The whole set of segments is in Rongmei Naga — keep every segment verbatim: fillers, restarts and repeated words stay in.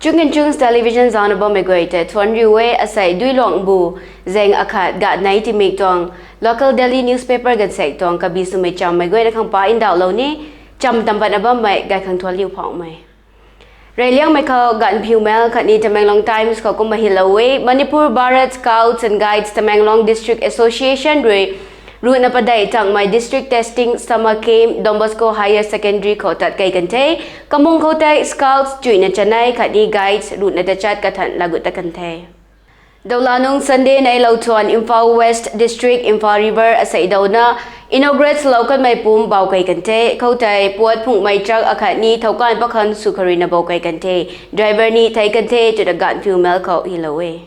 Chung Kin Chungs Television zaucna bammei guay tei thuanc riu e. Asei Duiluangbu zaeng akhat gatnei timik tuang local daily newspaper ganvsaekc tuang kabi swmei chammei guayna khang pa ndauhlou ni. Cham tam patna bammei gay khang thuanc liu phauhmei. Reyliangmei khou Gaanphiu Mail khatni Tamenglong Times khou kumna hylou e: Manipur Bharat Scouts and Guides Tamenglong District Association rui ruhna padeih tangmei district testing summer camp Don Bosco Higher Secondary khou tat key kan the. Kamung khou tei scouts chuihna chanei khatni guides ruhna tachat kathan lagut tat kan the. Dawla nung Sunday neilou thuan Imphal West District, Imphal River asei dawna inaugurate lou kanmei pumc bau key kan the. Khoutei puat phunghmei truck akhatni thow kan pakhang sw kharuina bau key kan the. Driver ni thei kan the twna Gaanphiu Mail khou hylou e.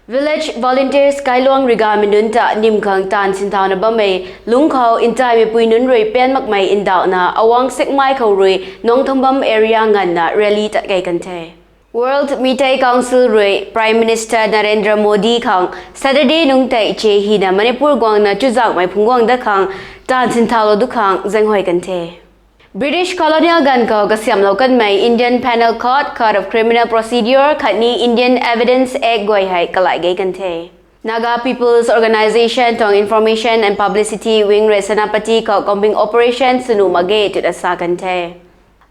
Village volunteers kailuang rui ganmei nunc ta nim khang taanv sinthauna bammei lungc khou ntaimeipui nunc rui pian makmei ndauhna Awang Sekmai khou rui Nongthangbam area nganvna rally tat key kan the. World Meitei Council rui Prime Minister Narendra Modi khang Saturday nungc tei che hina Manipur guangna chuzaenghmei phungc guang dat khang taanv sinthaulou du khang zaenghuay kan the. British colonial ganv khou kasiamhlou kanmei Indian Penal Code, Code of Criminal Procedure khatni Indian Evidence Act guay hei kalai ge kan the. Naga People's Organisation tuang Information and Publicity Wing rui Senapati khou combing operation swnuh mak ge twna sa kan the.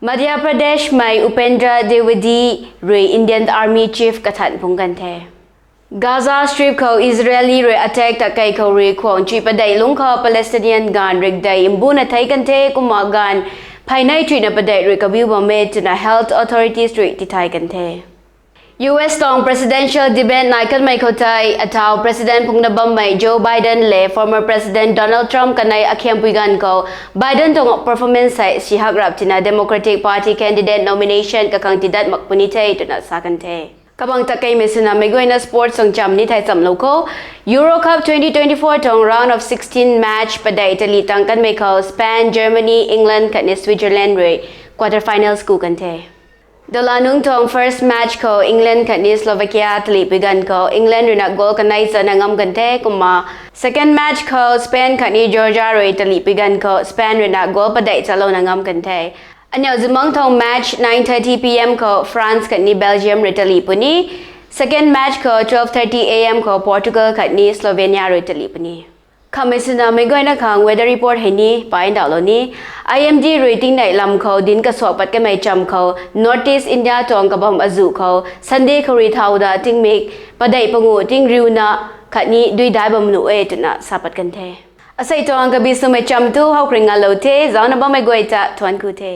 Madhya Pradeshmei Upendra Dwivedi rui Indian Army Chief kathan phungc kan the. Gaza Strip khou Israeli rui attack tat key khou rui khwang chuih padeih lungc khou Palestinian gaanv rikdei mbuna thei kan the. Kumna gaanv pheynei chuihna padeih rui kabiu bam e twna health authorities rui tithay kan the. U S tuang presidential debate nai kanmei khou tei athau president phungna bammei Joe Biden le former president Donald Trump kanei akhiampui ganv khou Biden tuang performance hei sihak rap tina Democratic Party candidate nomination kakhang tidat mak puni the twna sa kan the. Kabang takeimei swna meic guayna sports tuang cham ni thei chamlou khou, Euro Cup twenty twenty-four tuang round of sixteen match padeih talih tang kanmei khou Spain, Germany, England khatni Switzerland rui quarter finals ku kan the. Dawla nungc tuang first match khou England khatni Slovakia talihpui ganv khou England ruina goal kanei chana ngam kan the. Kumna second match khou Spain khatni Georgia rui talihpui ganv khou Spain ruina goal padeih chalouna ngam kan the. Aniu zimangc tuang match nine thirty P M khou France khatni Belgium rui talih puni. Second match khou twelve thirty A M khou Portugal khatni Slovenia rui talih puni. Khamei swna meic guayna khang weather report hei ni pa ndauhlou ni. I M D rui tingneih lam khou dinc kasuak pat kanmei cham khou North East India tuang kabam azuh khou Sunday khou rui thau da tingmik padeih panguh tingriuna khatni duidai bam nuh e twna sa pat kan the. Asei tuang kabi swmei cham tu howkring ngalou the. Zaucna bammei guay ta thuanc ku the.